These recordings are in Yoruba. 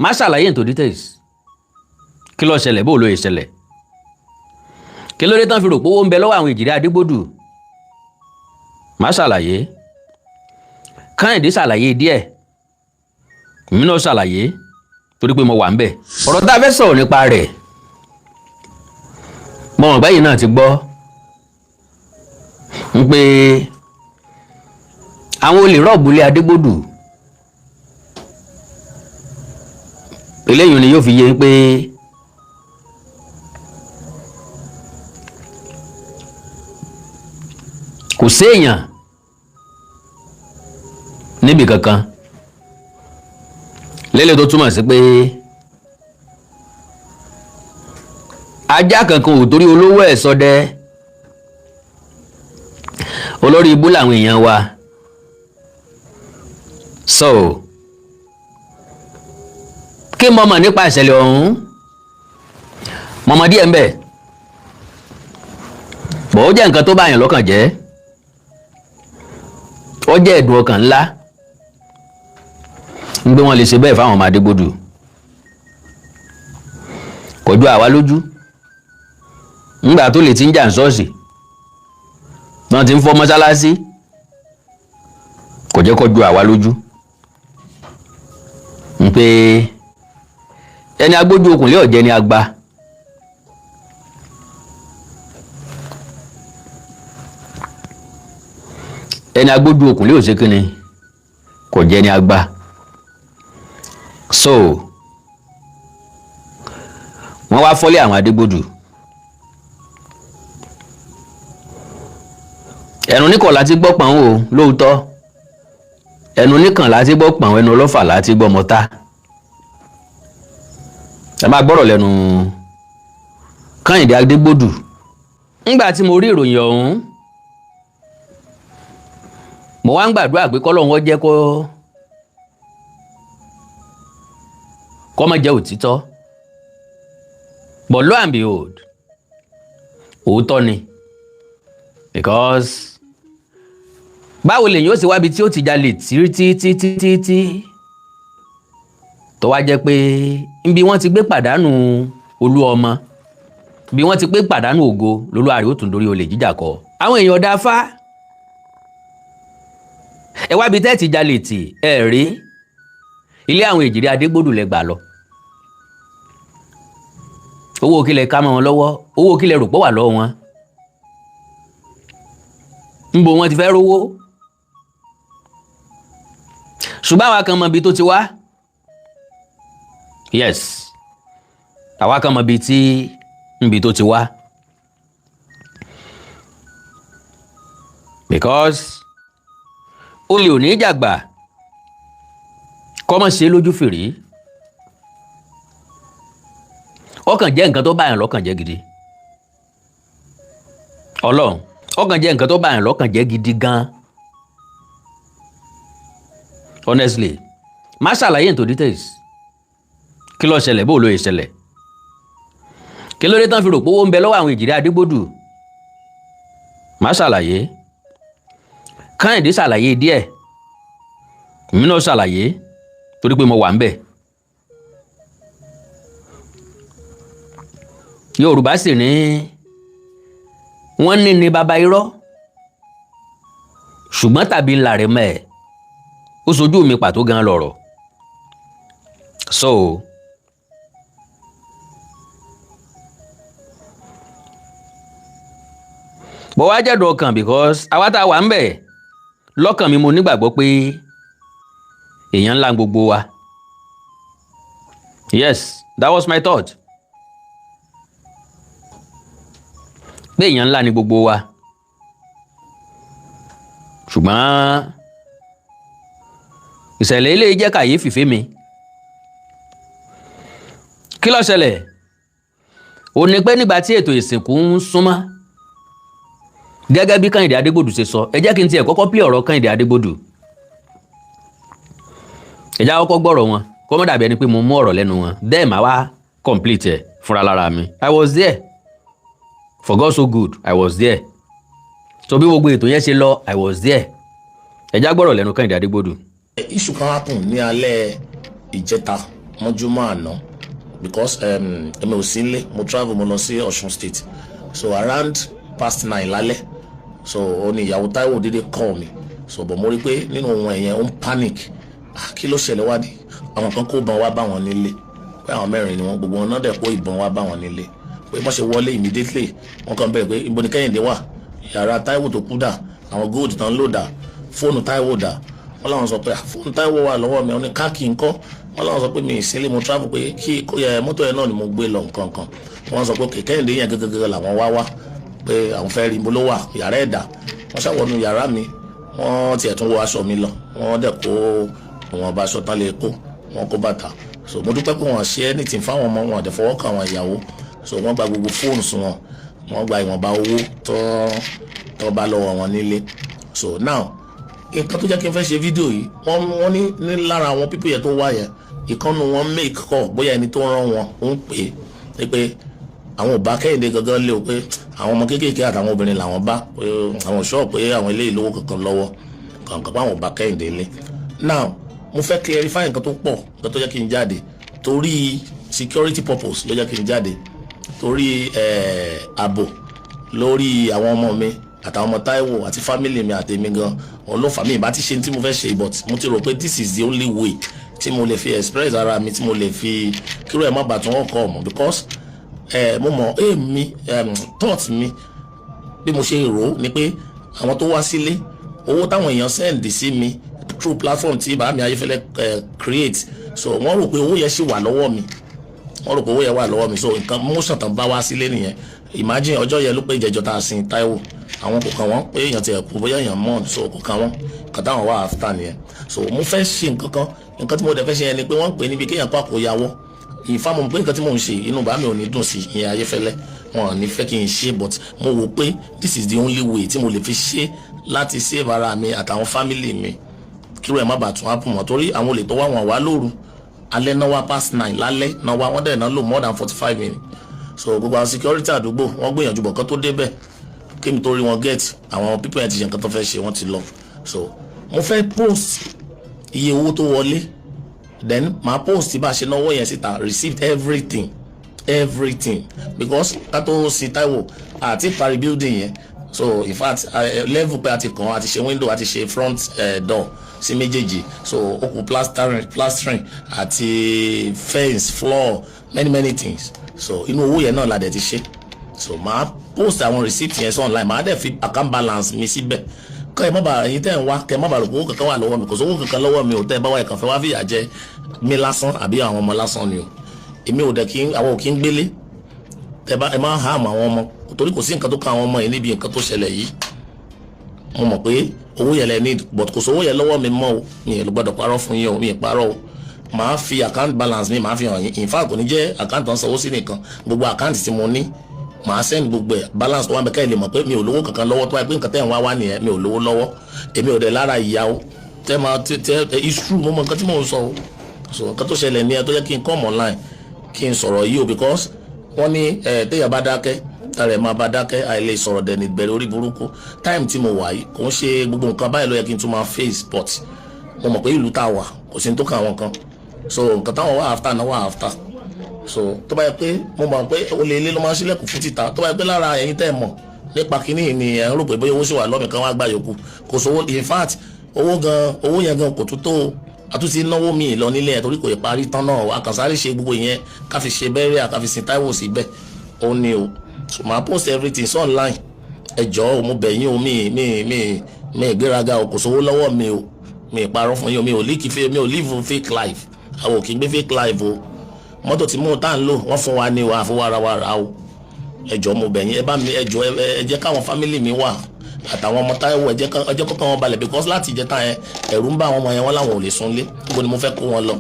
Má ṣàlàyé into details. Kí ló ṣẹlẹ̀? Bó ló yẹ ṣẹlẹ̀? Kí ló dé tán fi rò pé owó ń bẹ lọ́wọ́ àwọn Èjìrẹ́ Adégbòdù? Má ṣàlàyé. Kẹ́hìndé ṣàlàyé díẹ̀, èmi náà ṣàlàyé torí pé mo wà ń bẹ̀. Ọ̀rọ̀ tá a fẹ́ sọ̀rọ̀ nípa rẹ̀, mo mọ̀ báyìí náà ti gbọ́ ń pé àwọn olè rob ilé Adégbòdù. Eléyìí ni yóò fi yé pé kò séèyàn níbi kankan lélẹ̀, tó túmọ̀ sí pé ajá kankan ò torí olówó ẹ̀ ṣọdẹ. Olórí ibú làwọn èèyàn wa. So kí mo mọ̀ nípa ìṣẹ̀lẹ̀ ọ̀hún, mo mọ̀ díẹ̀ ń bẹ̀ bọ̀. Ó jẹ́ nǹkan tó bá yàn lọ́kàn jẹ́, ó jẹ́ ẹ̀dùn ọkàn ńlá ń gbé wọn lè ṣe bẹ́ẹ̀ fáwọn ọmọ Adégbòdù. Kò jọ àwa lójú ńgbà tó lè ti ń jà ní ṣọ́ọ̀ṣì, wọ́n ti ń fọ́ mọ́sálásí, kò jẹ́ kó jọ àwa lójú ń pé ẹni agbójú okùn lé ọ̀jẹ̀ ni agba. Ẹni agbójú okùn lé òsè kínni kò jẹ́ ni agba. So wọ́n wá fọ́lé àwọn Adégbòdù. Ẹnu níkàn láti gbọ́ pọ̀n o. Lóòótọ́, ẹnu níkàn láti gbọ́ pọ̀n, ẹnu ọlọ́fà láti gbọ́ mọ́ta. Ẹ máa gbọ́rọ̀ lẹ́nu Kẹ́hìndé Adégbòdù. Ńgbà tí mo rí ìròyìn ọ̀hún, mo wá ń gbàdúrà pé kọ́lọ́hún ó jẹ́ kó má jẹ́ òtítọ́. But lo and behold, òótọ́ ni, because báwo lèyìn ó sì wábi tí ó ti jalè tí tí tí tí tí tó wá jẹ́ pé níbi wọ́n ti gbé pàdánù olú ọmọ, bí wọ́n ti gbé pàdánù ògo lolúwarẹ̀, ó tún dorí olè jíjà kọ àwọn èèyàn ọ̀dà fá. Ẹ wábi tẹ́ ti jalè tì, ẹ rí ilé àwọn Èjìrẹ́ Adégbòdù lẹ gbà lọ. Owó kílẹ̀ ká mọ́ wọn lọ́wọ́? Owó kílẹ̀ rò pọ̀ wà lọ́wọ́ wọn? Níbo wọn ti fẹ́ rówó? Ṣùgbọ́n àwa kan mọ ibi tó ti wá. Yes, àwa kan mọ ibi tí níbi tó ti wá, because olè ò ní jàgbà kọ́mọ̀ ṣe lójú fèrè. Ọkàn jẹ́ nǹkan tó bá yàn lọ́kàn jẹ́ gidi. Ọlọ́run, ọkàn jẹ́ nǹkan tó bá yàn lọ́kàn jẹ́ gidi gan. Honestly, má ṣàlàyé into details. Kí ló ṣẹlẹ̀? Bó ló yẹ ṣẹlẹ̀? Kí ló dé tán fi rò pé owó ń bẹ lọ́wọ́ àwọn Èjìrẹ́ Adégbòdù? Má ṣàlàyé. Kẹ́hìndé ṣàlàyé díẹ̀, èmi náà ṣàlàyé torí pé mo wà ń bẹ̀. Yorùbá sì ní wọ́n ní ní baba irọ́, ṣùgbọ́n tàbí ńlá rẹ̀ mẹ́ ẹ̀ ó sojú mi pàtó gan lọ̀rọ̀. So bọ́ wá jẹ́dọ̀ ọkàn, because àwa tá a wà ń bẹ̀, lọ́kàn mi, mo nígbàgbọ́ pé èèyàn ńlá gbogbo wa. Yes, that was my thought, pé èèyàn ńlá ni gbogbo wa. Ṣùgbọ́n ìṣẹ̀lẹ̀ eléyìí jẹ́ kàyéfì fún mi. Kí ló ṣẹlẹ̀? Ó ní pé nígbà tí ètò ìsìnkú ń súnmọ́, gẹ́gẹ́ bí Kẹ́hìndé Adégbòdù ṣe sọ, ẹ jẹ́ kí n tiẹ̀ kọ́kọ́ play ọ̀rọ̀ Kẹ́hìndé Adégbòdù. Ẹ jẹ́ kọ́kọ́ gbọ́rọ̀ wọn, kó má dàbí ẹni pé mo mú ọ̀rọ̀ lẹ́nu wọn, then màá wá complete ẹ̀ fúnra lára mi. I was there. For God so good, I was there. So bí gbogbo ètò yẹn ṣe lọ, I was there. Ẹ jẹ́ gbọ́rọ̀ lẹ́nu Kẹ́hìndé Adégbòdù. Issue kan happen ní alẹ́ ìjẹta. Mọ́júmọ́ àná, because èmi ò sí nílé, mo travel, mo lọ sí Ọ̀ṣun State. So around past 9 lálẹ́, so ó ní ìyàwó Táíwò dédé call mi. So but mo rí pé nínú ohun ẹ̀yẹn, ó ń panic. Ah, kí ló ṣẹlẹ̀? Wá ní àwọn kan kó ìbọn wá bá wọn nílé, pé àwọn mẹ́rin ni wọ́n, gbogbo wọn náà dẹ̀ kó ìbọn wá bá wọn nílé, pé wọ́n ṣe wọlé immediately, wọ́n kàn bẹ̀rẹ̀ pé ibo ni Kẹ́hìndé wà, yàrá Táíwò tó kú dà, àwọn gold tán lò dà, fóònù Táíwò dà. Wọ́n láwọn sọ pé, "Ah, fóònù Táíwò wà lọ́wọ́ mi." Wọ́n ní káàkì ńkọ́? Wọ́n láwọn sọ pé mi ìsílẹ̀, mo travel, pé kí mọ́tò yẹn náà ni mo gbé lọ, nǹkan kan. Wọ́n sọ pé Kẹ́hìndé yẹn gẹ́gẹ́gẹ́ làwọn wá wá, pé àwọn fẹ́ rí ibo ló wà, yàrá ẹ̀dà. Wọ́n ṣàwọnú yàrá mi, wọ́n tiẹ̀ tún wọ aṣọ mi lọ, wọ́n dẹ̀ kó ìwọ̀nba aṣọ tán lè kó, wọ́n kó bàtà. So mo dúpẹ́ pé wọ́n ṣe anything fáwọn ọmọ wọn, àdẹ̀ fọwọ́ kan àwọn ìyàwó. So wọ́n gba gbogbo fóònù wọn, wọ́n gba ìwọ̀nba owó tó bá lọ́wọ́ wọn nílé. So now, nǹkan tó jẹ́ kí n fẹ́ ṣe fídíò yìí, wọ́n ní lára àwọn people yẹn tó wá yẹn, ìkànnù wọn make call, bóyá ẹni tó rán wọn ń pè é pé àwọn ò bá Kẹ́hìndé gangan lé o, pé àwọn ọmọ kéékèèké àtàwọn obìnrin làwọn bá, pé àwọn ṣọ́ọ̀ pé àwọn eléyìí lówó kankan lọ́wọ́ kankan, pé àwọn ò bá Kẹ́hìndé lé. Now, mo fẹ́ clarify nǹkan tó pọ̀. Nǹkan tó jẹ́ kí n jáde, torí security purpose ló jẹ́ kí n jáde, torí ààbò lórí àwọn ọmọ mi àtàwọn ọmọ Táíwò àti family mi àtèmi gan, òun ló fà mí. Ìbá ti ṣe tí mo fẹ́ ṣe, but mo ti rò pé this is the only way tí mo lè fi express ara mi, tí mo lè fi kíró ẹ̀ má bàtún ọkọ̀ mọ̀, because mo mọ̀ èmi, thought mi, bí mo ṣe rò ó ni pé àwọn tó wá sílé, owó táwọn èèyàn send sí mi through platform tí bàbá mi Ayéfẹ́lẹ́ create, so wọ́n rò pé owó yẹn ṣì wà lọ́wọ́ mi, wọ́n rò pé owó yẹn wà lọ́wọ́ mi. So nǹkan motion tán bá wá sílé nìyẹn. Imagine, ọjọ́ yẹn ló pé ìjẹjọ tá a sin Táíwò. Àwọn kò kàn wọ́n pé èèyàn ti ẹ̀ kú, bóyá èèyàn mọ̀, so kò kàn wọ́n. Nǹkan táwọn wà after nìyẹn. So mo fẹ́ ṣe nǹkan kan. Nǹkan tí mo dẹ̀ fẹ́ ṣe yẹn ni pé wọ́n ń pè níbi kéèyàn kó àkóyawọ́ ìfá. Mo pé nǹkan tí mò ń ṣe, inú bàá mi ò ní dùn sí ìyẹn, Ayéfẹ́lẹ́, wọn ò ní fẹ́ kí n ṣe, but mo wò pé this is the only way tí mo lè fi ṣe láti save ara mi àtàwọn family mi, kí irú ẹ̀ má bàa tún happen mọ́, torí àwọn olè tó wá, wọn wá lóru, alẹ́ náà wá, past 9 lálẹ́ náà wá, wọ́n dẹ̀ náà lò more than 45 minutes. So gbogbo àwọn security àdúgbò, wọ́n gbìyànjú bọ̀ kán tó débẹ̀, kí mi tó rí wọn get, àwọn people yẹn ti ṣe nǹkan tó fẹ́ ṣe, wọ́n ti lọ. So mo fẹ́ post iye owó tó wọlé, then màá post bá a ṣe náwó yẹn síta, receipt, everything, everything, because ká tó sin Táíwò àti parí building yẹn. So in fact, level pé a ti kàn, a ti ṣe window, a ti ṣe front door sí méjèèjì. So ó kù plastering àti fence, floor, many many things. So inú owó yẹn náà la dẹ̀ ti ṣe. So màá post àwọn receipt yẹn sí online, màá dẹ̀ fi account balance mi síbẹ̀, kọ́ ẹ má bàa, ẹ̀yin tẹ́ ń wá, kẹ́ ẹ má bàa rò pé owó kankan wà lọ́wọ́ mi. Kò sówó kankan lọ́wọ́ mi ò. Tẹ́ ẹ bá wá, ẹ̀kan fẹ́ wá fìyà jẹ mi lásán àbí àwọn ọmọ lásán ni o. Èmi ò dẹ̀ kí àwọn ò kí ń gbélé. Tẹ́ bá ẹ má hàmù àwọn ọmọ, torí kò sí nǹkan tó kan àwọn ọmọ yìí níbi nǹkan tó ṣẹlẹ̀ yìí. Mo mọ̀ pé owó yẹn lẹ need, but kò sówó yẹn lọ́wọ́ mi mọ́ o. Mi ò gbọ́dọ̀ parọ́ fún yín o, mi ì parọ́ o. Màá fi account balance mi, màá fi hàn yín. In fact, kò ní jẹ́ account tó ń sanwó sí nìkan, gbogbo account tí mo ní, màá send gbogbo ẹ̀, balance tó wà bẹ́ẹ̀, kẹ́ ẹ lè mọ̀ pé mi ò lówó kankan lọ́wọ́. Tó wáyé pé nǹkan tẹ́ ń wá wá nìyẹn, mi ò lówó lọ́wọ́, èmi ò dẹ̀ lára ìyá o. Tẹ́ máa tẹ́ tẹ́, it's true, mo mọ nǹkan tí mò ń sọ o. So nǹkan tó ṣẹlẹ̀ ní ẹ tó jẹ́ kí n come online kí n sọ̀rọ̀ yìí o, because wọ́n ní ẹ téèyàn bá dákẹ́, tara ẹ̀ máa bá dákẹ́. Àìlè sọ̀rọ̀ dẹ̀ ní ìbẹ̀rẹ̀ orí burúkú. Time tí mo wà yìí, kò ń ṣe gbogbo nǹkan báyìí ló yẹ kí n tún máa face, but mo mọ̀ pé ìlú tá a wà, kò sí ní tó kàn àwọn kan. So nǹkan táwọn wà after náà wà after. So tó bá yẹ pé mo mọ̀ pé olè ilé ló máa ń ṣílẹ̀kùn fún títà, tó bá yẹ pé lára ẹ̀yin tẹ́ ẹ mọ̀ nípa kínní ni ẹ̀ ń rò pé bóyá owó sì wà lọ́mì kan wá gbà yòókù, kò sówó. In fact, owó gan, owó yẹn gan kò tún tó o. Àtúntì náwó mi lọ nílé ẹ̀, torí kò ì parí tán náà. Àkànṣáré ṣe gbogbo ìyẹn, ká fi ṣe burial, ká fi sin Táíwò síbẹ̀, ó ní o. So màá post everything sí online. Ẹ jọ̀ọ́ o, mo bẹ̀ yín o. Mi ìgbéraga o, kò sówó lọ́wọ́ mi o. Mi ì parọ́ fún yín o. Mi ò líkì fẹ́, mi ò live fake life, àwọn ò kì í gbé fake life o. Mọ́tò tí mò ń tà ń lò, wọ́n fún wa ní o, àfọwọ́ra o. Ẹ jọ̀ọ́, mo bẹ̀ yín, ẹ bá mi, ẹ jọ̀ọ́, ẹ jẹ́ káwọn family mi wà àtàwọn ọmọ Táíwò, ẹ jẹ́ kọ́kàn wọn balẹ̀, because láti ìjẹta yẹn, ẹ̀rù ń bá àwọn ọmọ yẹn, wọ́n láwọn ò lè súnlé. Níbo ni mo fẹ́ kó wọn lọ?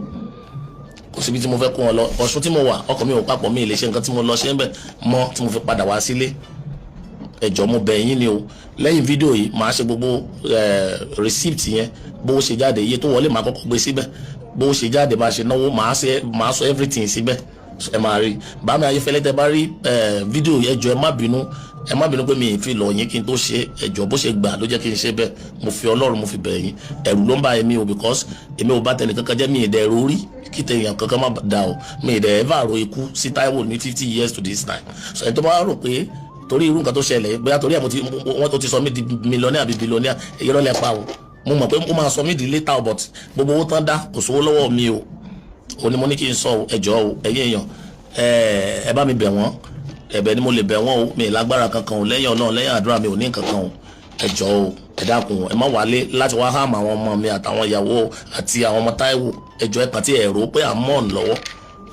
Kò síbi tí mo fẹ́ kó wọn lọ. Ọ̀ṣun tí mo wà, ọkàn mi ò papọ̀, mi ì lè ṣe nǹkan tí mo lọ ṣe ń bẹ̀ mọ́ tí mo fi padà wá sílé. Ẹ jọ̀ọ́, mo bẹ̀ yín ni o. Lẹ́yìn fídíò yìí, màá ṣe gbogbo receipt yẹn, bó ṣe jáde, iye tó wọlé, màá kọ́kọ́ gbé síbẹ̀, bó ṣe jáde, bá ṣe náwó, màá sọ everything síbẹ̀, ẹ máa rí. Bàmí Ayéfẹ́lẹ́, tẹ bá rí fídíò yẹn, jọ̀ọ́, ẹ má bínú. Ẹ má bínú pé mi ì fi lọ yín kí n tó ṣe. Ẹjọ́, bó ṣe gbà ló jẹ́ kí n ṣe bẹ́ẹ̀. Mo fi Ọlọ́run, mo fi bẹ̀ yín. Ẹ̀rù ló ń bá èmi o, because èmi ò bá tẹnì kankan jẹ́. Mi ì dẹ̀ rórí kí tẹ̀yàn kankan má da o. Mi ì dẹ̀ ever ro ikú sí Táíwò ní 50 years to this time. So ẹni tó bá rò pé torí irú nǹkan tó ṣẹlẹ̀, bóyá torí ẹ̀ mo ti wọ́n tó ti sọ mí di millionaire àbí billionaire, irọ́ lẹ pa o. Mo mọ̀ pé ó máa sọ mí di later, but gbogbo owó tán dá, kò sówó lọ́wọ́ mi o. Ò ní mo ní kí n sọ o. Ẹ jọ̀ọ́ o, ẹ̀yin èèyàn, ẹ bá mi bẹ̀ wọ́n. Ẹ̀bẹ̀ ni mo lè bẹ̀ wọ́n o. Mi ì lágbára kankan o lẹ́yìn Ọlọ́run, lẹ́yìn àdúrà, mi ò ní kankan o. Ẹ jọ̀ọ́ o, ẹ dákun, ẹ má wálé láti wá harm àwọn ọmọ mi àtàwọn ìyàwó àti àwọn ọmọ Táíwò. Ẹ jọ̀ọ́, ẹ kàn tí ẹ rò pé à ń mọ̀ lọ́wọ́.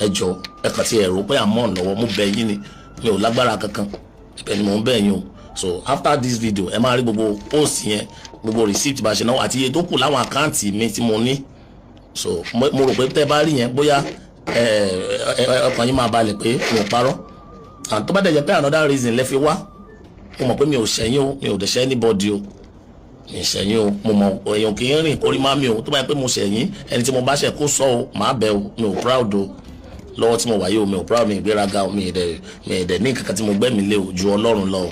Ẹ jọ̀ọ́, ẹ kàn tí ẹ rò pé à ń mọ̀ lọ́wọ́. Mo bẹ̀ yín ni, mi ò lágbára kankan. Ẹ̀bẹ̀ ni mò ń bẹ̀ yín o. So after this video, ẹ máa rí gbogbo post yẹn, gbogbo receipt bá ṣe náà àti iye tó kù láwọn account mi tí mo ní. So mo rò pé tẹ́ bá rí yẹn, bóyá ẹ ẹ ọkàn yín máa balẹ̀ pé mi ò parọ́. And tó bá dẹ̀ jẹ́ pé another reason lẹ fi wá, mo mọ̀ pé mi ò ṣẹ̀yìn o, mi ò dẹ̀ ṣẹ̀ anybody o. Mi ṣẹ̀yìn o. Mo mọ̀ èèyàn kì í rìn kórí má mi o. Tó bá yẹ pé mo ṣẹ̀yìn, ẹni tí mo bá ṣẹ̀ kó sọ o, màá bẹ̀ o. Mi ò proud o. Lọ́wọ́ tí mo wà yìí o, mi ò proud, mi ìgbéraga o. Mi ì dẹ̀ ní nǹkan kan tí mo gbẹ́mi lé o ju Ọlọ́run lọ o.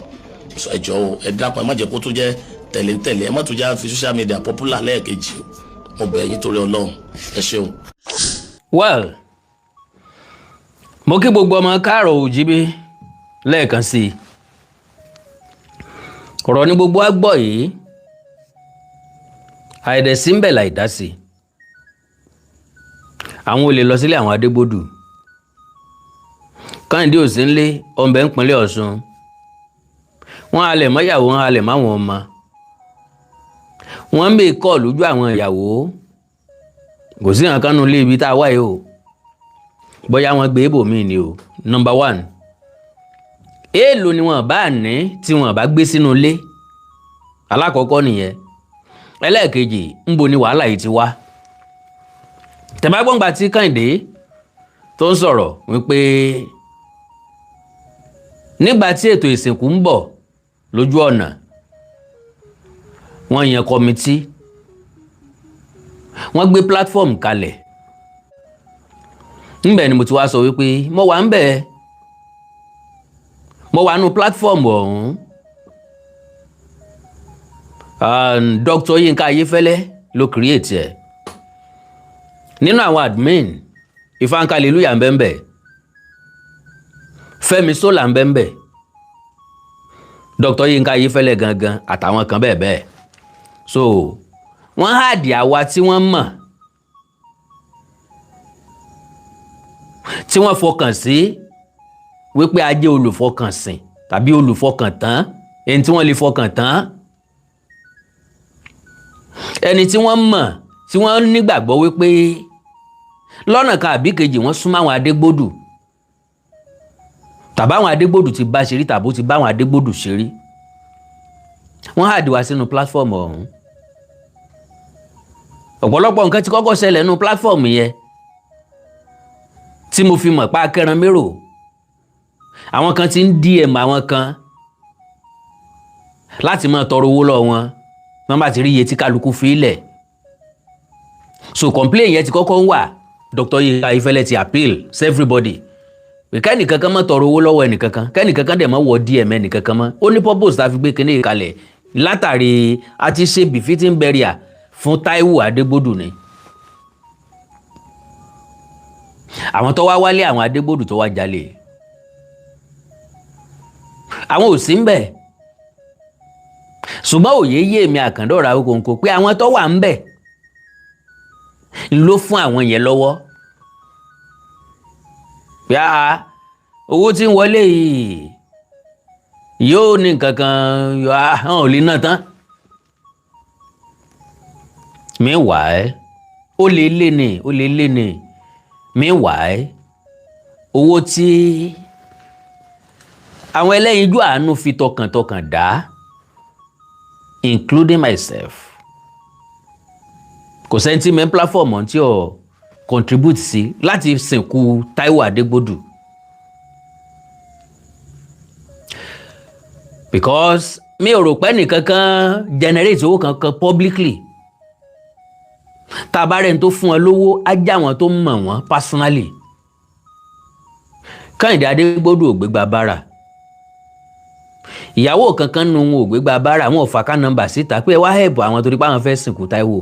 Ẹ jọ̀ọ́ o, ẹ dákun, ẹ má jẹ́ kó tó jẹ́ tẹ̀léńtẹ̀lé. Ẹ má tó jẹ́ fi social media popular lẹ́ẹ̀kejì o. Mo bẹ̀ yín torí Ọlọ́run. Ẹ ṣé o. Well, mo kí gbogbo ọmọ káàrọ̀ òjíbí lẹ́ẹ̀kan sí i. Ọ̀rọ̀ ní gbogbo wa gbọ́ yìí, àìdẹ̀sí ń bẹ̀ láìdá sí i. Àwọn olè lọ sílé àwọn Adégbòdù. Kẹ́hìndé ò sí ńlé, ọ̀nbẹ ńpínlẹ̀ Ọ̀ṣun. Wọ́n halẹ̀ mọ́yàwó, wọ́n halẹ̀ máwọn ọmọ. Wọ́n ń bè kọ́ lójú àwọn ìyàwó. Kò sí nǹkan nu ilé ibi tá a wá yìí o, bóyá wọ́n gbé ibòmíì ni o. Number one, èèlò ni wọ́n bá ní tí wọ́n bá gbé sínú ilé? Alákọ̀ọ́kọ́ nìyẹn. Ẹlẹ́ẹ̀kejì, ńbo ni wàhálà yìí ti wá? Tẹ̀bágbọ́ngbà tí Kẹ́hìndé tó ń sọ̀rọ̀ wípé nígbà tí ètò ìsìnkú ń bọ̀ lójú ọ̀nà, wọ́n yan committee, wọ́n gbé platform kalẹ̀. Ńbẹ̀ ni mo ti wá sọ wípé mo wà ńbẹ̀, mo wà nù platform ọ̀hún. Dr. Yinka Ayéfẹ́lẹ́ ló create ẹ̀. Nínú àwọn admin, Ìfànkà Hallelujah ń bẹ́ẹ̀ bẹ́ẹ̀, Fẹ́mi Sola ń bẹ́ẹ̀ bẹ́ẹ̀, Dr. Yinka Ayéfẹ́lẹ́ gangan àtàwọn kan bẹ́ẹ̀ bẹ́ẹ̀. So wọ́n add àwa tí wọ́n mọ̀, tí wọ́n fọkàn sí wípé a jẹ́ olùfọkànsìn tàbí olùfọkàntán, ẹni tí wọ́n lè fọkàn tán, ẹni tí wọ́n mọ̀, tí wọ́n nígbàgbọ́ wípé lọ́nà kan àbí kejì wọ́n súnmọ́ àwọn Adégbòdù, tàbáwọn Adégbòdù ti bá ṣeré, tàbó ti bá àwọn Adégbòdù ṣeré. Wọ́n add wá sínú platform ọ̀hún. Ọ̀pọ̀lọpọ̀ nǹkan ti kọ́kọ́ ṣẹlẹ̀ nínú platform yẹn tí mo fi mọ̀ pa akẹran mérò. Àwọn kan ti ń DM àwọn kan láti máa tọrọ owó lọ́wọ́ wọn, wọ́n bá ti rí iye tí kálukú fi lẹ̀. So complain yẹn ti kọ́kọ́ ń wà. Dr. Yinka Ayéfẹ́lẹ́ ti appeal to everybody pé kẹ́nìkankan má tọrọ owó lọ́wọ́ ẹnìkankan, kẹ́nìkankan dẹ̀ má wọ DM ẹnìkankan mọ́. Ó ní purpose tá a fi gbé kinní kalẹ̀ látàrí a ti ṣe befitting burial fún Táíwò Adégbòdù ni. Àwọn tó wá wálé àwọn Adégbòdù tó wá jalè, àwọn ò sí ń bẹ̀, ṣùgbọ́n òye yé mi àkàndọ̀rọ̀ Awíkonko pé àwọn tó wà ń bẹ̀ ló fún àwọn yẹn lọ́wọ́ pé a owó tí ń wọlé yìí yóò ní nǹkan kan hàn ò lè ná tán. Meanwhile, ó lè lé ní, ó lè lé ní. Meanwhile, owó tí àwọn ẹlẹ́yinjú àánú fi tọkàntọkàn dá, including myself, kò sẹ́ni tí mẹ́ platform tí ò contribute sí láti sìnkú Táíwò Adégbòdù, because mi ò rò pé nìkankan generate owó kankan publicly. Tá a bá rẹ́ni tó fún ẹ lówó, á já àwọn tó mọ̀ wọ́n personally. Kẹ́hìndé Adégbòdù ò gbégbá bára. Ìyàwó kankan nu wọn ò gbégbá bára, àwọn ò fà nọ́mbà síta pé ẹ wá help àwọn torí pé àwọn fẹ́ sìnkú Táíwò.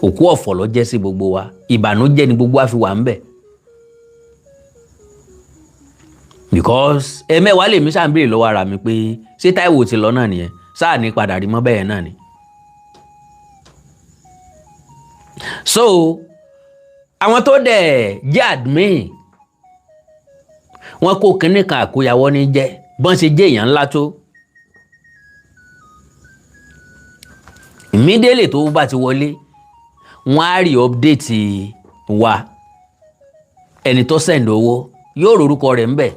Òkú ọ̀fọ̀ ló jẹ́ sí gbogbo wa, ìbànújẹ́ ni gbogbo wa fi wà ń bẹ̀, because ẹ̀mẹ́wàá lèmi ṣáà ń béèrè lọ́wọ́ ara mi pé ṣé Táíwò ti lọ náà nìyẹn, sáà ní padà rí mọ́ bẹ́ẹ̀ náà ni. So àwọn tó dẹ̀ jẹ́ admin, wọ́n kó kinní kan àkóyawọ́ ní jẹ́ bọ́n ṣe jẹ́ èèyàn ńlá tó. Immediately tó bá ti wọlé, wọ́n á rí update wa. Ẹni tó send owó yóò rorúkọ rẹ̀ ńbẹ̀.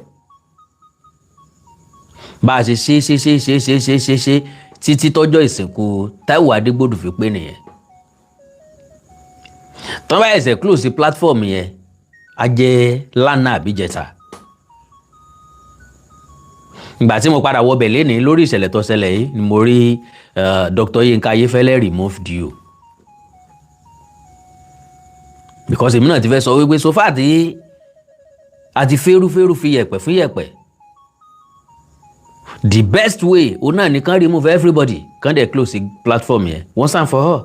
Bá a ṣe ṣe ṣe ṣe ṣe ṣe ṣe ṣe ṣe títí tọ́jọ́ ìsìnkú Táíwò Adégbòdù fi pé nìyẹn. Tọ́ bá ẹsẹ̀ close platform yẹn, á jẹ́ lánàá àbíjẹta. Ìgbà tí mo padà wọbẹ̀ lénìí lórí ìṣẹ̀lẹ̀ tó ṣẹlẹ̀ yìí ni mo rí Dr. Yinka Ayéfẹ́lẹ́ removed you, because èmi náà ti fẹ́ sọ wípé so far tí a ti fẹ́rúfẹ́rú fi yẹ̀pẹ̀ fún yẹ̀pẹ̀, the best way òun náà nìkan remove everybody, kan dẹ̀ close the platform yẹn once and for all.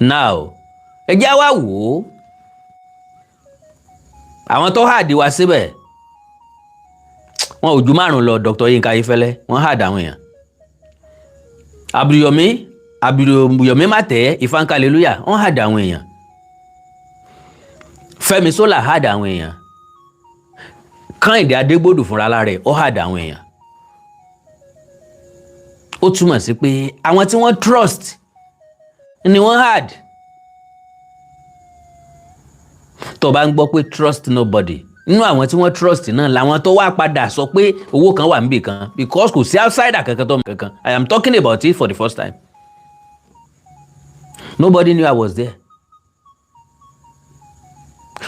Now ẹ jẹ́ wá wò ó, àwọn tó hàdí wá síbẹ̀ wọn ò ju márùn lọ. Dr. Yinka Ayéfẹ́lẹ́, wọ́n hàdí àwọn èèyàn. Abdulyomi Abdulyomi Mátẹ̀ Ìfánkàlélúyà, wọ́n hàdí àwọn èèyàn. Fẹ́mi Sola hàdí àwọn èèyàn. Kẹ́hìndé Adégbòdù fúnra lára ẹ̀, ó hàdí àwọn èèyàn. Ó túmọ̀ sí pé àwọn tí wọ́n trust ni wọ́n hàd. Tó bá ń gbọ́ pé trust nobody, nínú àwọn tí wọ́n trust náà làwọn tó wá padà sọ pé owó kan wà níbì kan, because kò sí outsider kankan tó mọ̀ kankan. I am talking about it for the first time. Nobody knew I was there.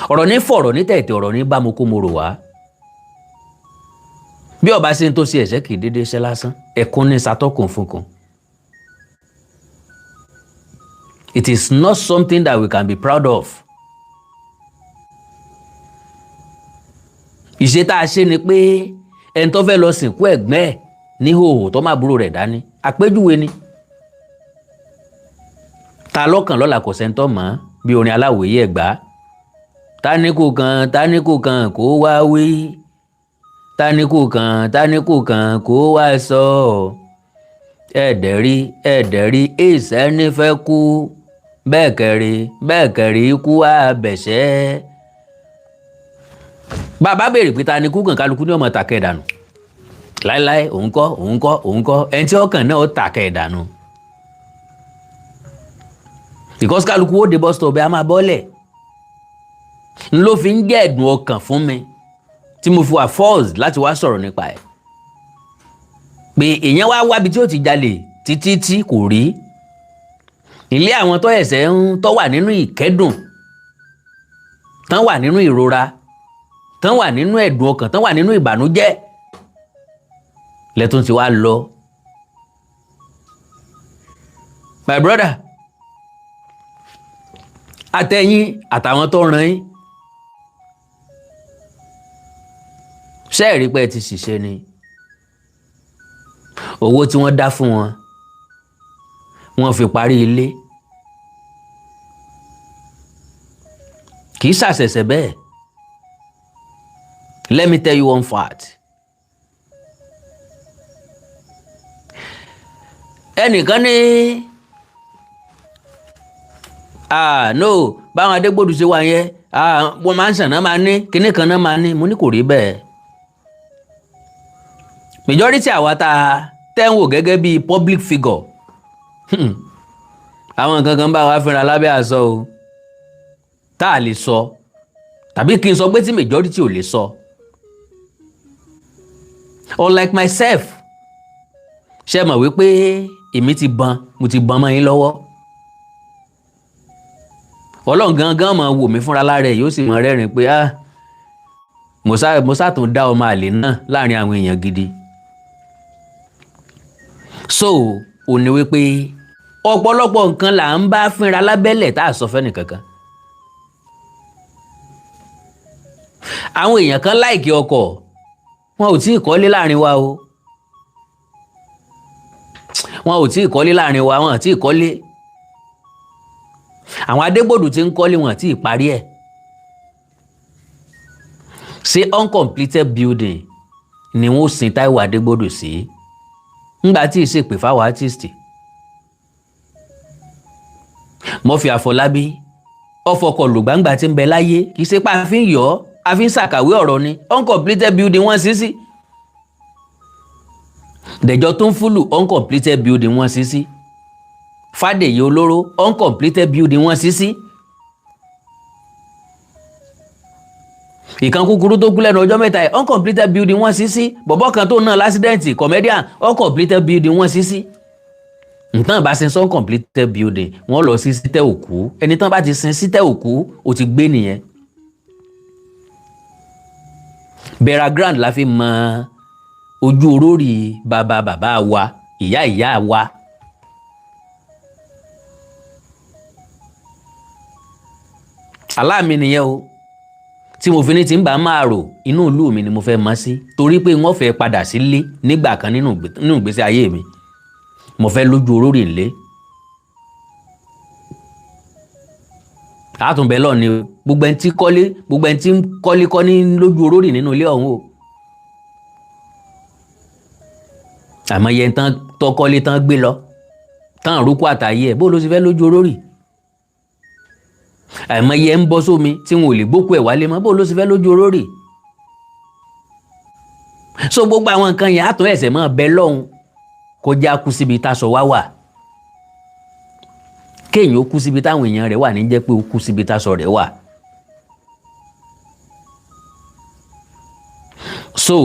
Ọ̀rọ̀ ní fọ̀rọ̀ ní tẹ̀tẹ̀, ọ̀rọ̀ ní bámu kó mo rò wá. Bí ọba ṣe ń tó ṣe ẹ̀ṣẹ́ kì í dédé ṣẹ́ lásán, ẹ̀kún ní satọ́kùn fúnkun. It is not something that we can be proud of. Ìṣe tá a ṣe ni pé ẹni tó fẹ́ lọ sìnkú ẹ̀gbọ́n ẹ̀ ní hòhò tó má búrò rẹ̀ dání, àpéjúwe ni. Ta lọ́kàn lọ́la kò sẹ́ńtọ́ mọ́ bí orin aláwòye ẹ̀gbá. Táníkù kan táníkù kan kó wá wí, táníkù kan táníkù kan kó wá sọ, ẹ̀ẹ́dẹ̀rí ẹ̀ẹ́dẹ̀rí ìsẹ́ni fẹ́ kú, bẹ́ẹ̀ kẹ̀rí bẹ́ẹ̀ kẹ̀rí ikú wá bẹ̀ṣẹ́. Bàbá béèrè pé ta ni kú kàn, kálukú ní ọmọ tàkẹ́ ìdànù láéláé, òun kọ́ òun kọ́ òun kọ́, ẹni tí ọkàn náà ó tàkẹ́ ìdànù, because kálukú ó dé bus stop ẹ á máa bọ́lẹ̀. N ló fi ń jẹ́ ẹ̀dùn ọkàn fún mi tí mo fi wà forced láti wá sọ̀rọ̀ nípa ẹ̀, pé èèyàn wá wábi tí ó ti jalè títí tí kò rí ilé àwọn tó ẹ̀sẹ̀ ń tó wà nínú ìkẹ́dùn, tán wà nínú ìrora, tán wà nínú ẹ̀dùn ọkàn, tán wà nínú ìbànújẹ́, lẹ́tún ti wá lọ. My brother, àtẹ̀yìn àtàwọn tó ràn yín, ṣé ẹ rí pé ẹ ti ṣìṣe ni? Owó tí wọ́n dá fún wọn, wọ́n fi parí ilé. Kì í ṣàṣẹ̀ṣẹ̀ bẹ́ẹ̀. Let me tell you one fact. Ẹnìkan ní no, báwọn Adégbòdù ṣe wà yẹn, wọ́n máa ń sàn náà máa ní kinní kan náà máa ní. Mo ní kò rí bẹ́ẹ̀. Majority àwa tá a tẹ́ ń wò gẹ́gẹ́ bíi public figure, àwọn nǹkan kan bá wa fínra lábẹ́ aṣọ o tá a lè sọ, tàbí kí n sọ pé tí majority ò lè sọ. Unlike myself, ṣe mọ̀ wípé èmi ti ban, mo ti ban mọ́ yín lọ́wọ́. Ọlọ́run gangan máa wò mí fúnra lára ẹ̀, yóò sì mọ rẹ́rìn pé ah, mo sá tún dá ọmọ àlè náà láàrin àwọn èèyàn gidi. So ò ní wípé ọ̀pọ̀lọpọ̀ nǹkan là ń bá fínra lábẹ́lẹ̀ tá a sọ fẹ́ni kankan. Àwọn èèyàn kan like ọkọ̀, wọn ò tí ì kọ́lé láàrin wa o. Wọn ò tí ì kọ́lé láàrin wa, wọn ò tí ì kọ́lé. Àwọn Adégbòdù tí ń kọ́lé, wọn ò tí ì parí ẹ̀. Ṣé uncompleted building ni wọ́n sin Táíwò Adégbòdù sí ńgbà tí ì ṣèpè fáwọn artist? Murphy Àfọlábí ọfọkọ lùgbàǹgbà tí ń bẹ láyé, kì í ṣe pé a fi ń yọ ọ́, a fi ń ṣàkàwé ọ̀rọ̀ ni. Uncompleted building wọ́n sí sí. Dẹ̀jọ́ tó ń fúlù, uncompleted building wọ́n sí sí. Fàdèyí Olóró, uncompleted building wọ́n sí sí. Ìkan kúkúrú tó kú lẹ́nu ọjọ́ mẹ́ta yìí, uncompleted building wọ́n sí sí. Bọ̀bọ́ kan tó náà l'accident, comedian, uncompleted building wọ́n sí sí. Nǹkan bá sin sí uncompleted building, wọ́n lọ sí sítẹ́ òkú. Ẹni tán bá ti sin sítẹ́ òkú, ó ti gbé nìyẹn. Burial ground la fi mọ ojú orórì bàbá bàbá wa, ìyá ìyá wa. Aláàmì nìyẹn o tí mo fi ní tí ń bá máa rò, inú ìlú mi ni mo fẹ́ mọ́ sí, torí pé wọ́n fẹ́ padà sílé nígbà kan nínú ìgbésí ayé mi. Mo fẹ́ lójú orórì ńlé. Àtúnbẹ̀ lọ ni o. Gbogbo ẹni tí kọ́lé, gbogbo ẹni tí ń kọ́lé kọ́ ní lójú orórì nínú ilé ọ̀hún o. Àmọ́ yẹn tán tọkọ́lé tán gbé lọ tán àrùkù àtàyè ẹ̀, bó ló ti fẹ́ lójú orórì? Àmọ́ yẹn ń bọ́ sómi tí wọn ò lè gbókù ẹ̀ wálé mọ́, bó ló ti fẹ́ lójú orórì? So gbogbo àwọn nǹkan yẹn, àtún ẹ̀sẹ̀ mọ́ bẹ lọ́hùn kọjá kú síbi táṣọ wá wà. Kéèyàn ó kú síbi táwọn èèyàn rẹ̀ wà ní jẹ́ pé ó kú síbi táṣọ rẹ̀ wà. So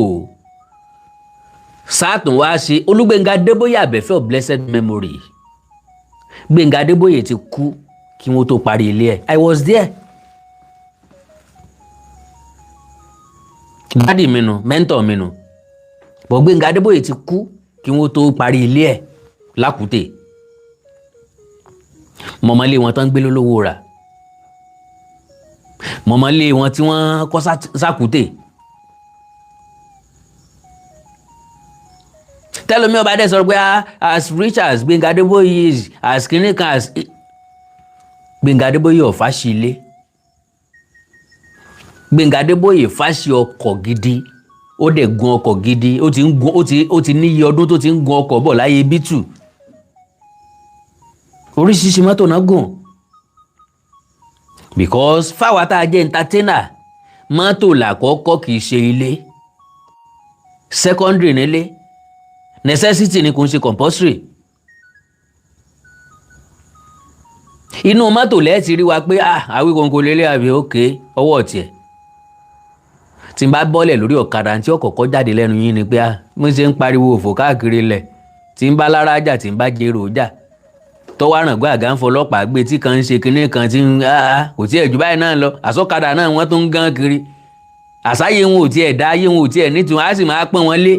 sáàtún wá ṣe Olúgbénga Adébóyè Àbẹ̀fẹ́ of blessed memory. Gbénga Adébóyè ti kú kí wọ́n tó parí ilé ẹ̀. I was there. Daddy mi nu, mentor mi nu, bọ̀ Gbénga Adébóyè ti kú kí wọ́n tó parí ilé ẹ̀ lákùtè. Mọ̀mọ́lé wọn tán gbé lólówó rà, mọ̀mọ́lé wọn tí wọ́n kọ́ sákùtè. Tẹ́lómi ọba dẹ̀ sọ pé as rich as Gbénga Adébóyè is, as kìnìún kan, as Gbénga Adébóyè ọ̀fà sí ilé, Gbénga Adébóyè fàṣì ọkọ̀ gidi, ó dẹ̀ gun ọkọ̀ gidi, ó ti ń gun, ó ti níye ọdún tó ti ń gun ọkọ̀ bọ̀ láyé bítù. Oríṣiríṣi mọ́tò náà gùn, because fáwa tá a jẹ́ entertainer, mọ́tò làkọ́kọ́, kì í ṣe ilé. Secondary nílé, necessity ni, kò ń ṣe compulsory. Inú mọ́tò lẹ́ẹ̀tì rí wa pé, ah, Awíkonko lélẹ̀ àbí òkè ọwọ́ tiẹ̀. Tí n bá bọ́lẹ̀ lórí ọ̀kadà, tí ọ̀kọ̀ọ̀kọ̀ jáde lẹ́nu yín ni pé, ah, mo ṣe ń pariwo òfò káàkiri lẹ̀, tí ń bá lára jà, tí ń bá jèrò jà, tọ́wọ́ àràǹgbá àgá ń fọlọ́pàá gbé, tí kan ń ṣe kinní kan tí ń, ah, kò tiẹ̀ jù báyìí náà lọ. Àsọ̀kadà náà wọ́n tún ń gán kiri, àsáyé wọn ò tiẹ̀ dá, ayé wọn ò tiẹ̀ nítorí á sì máa pọ́n wọn lé.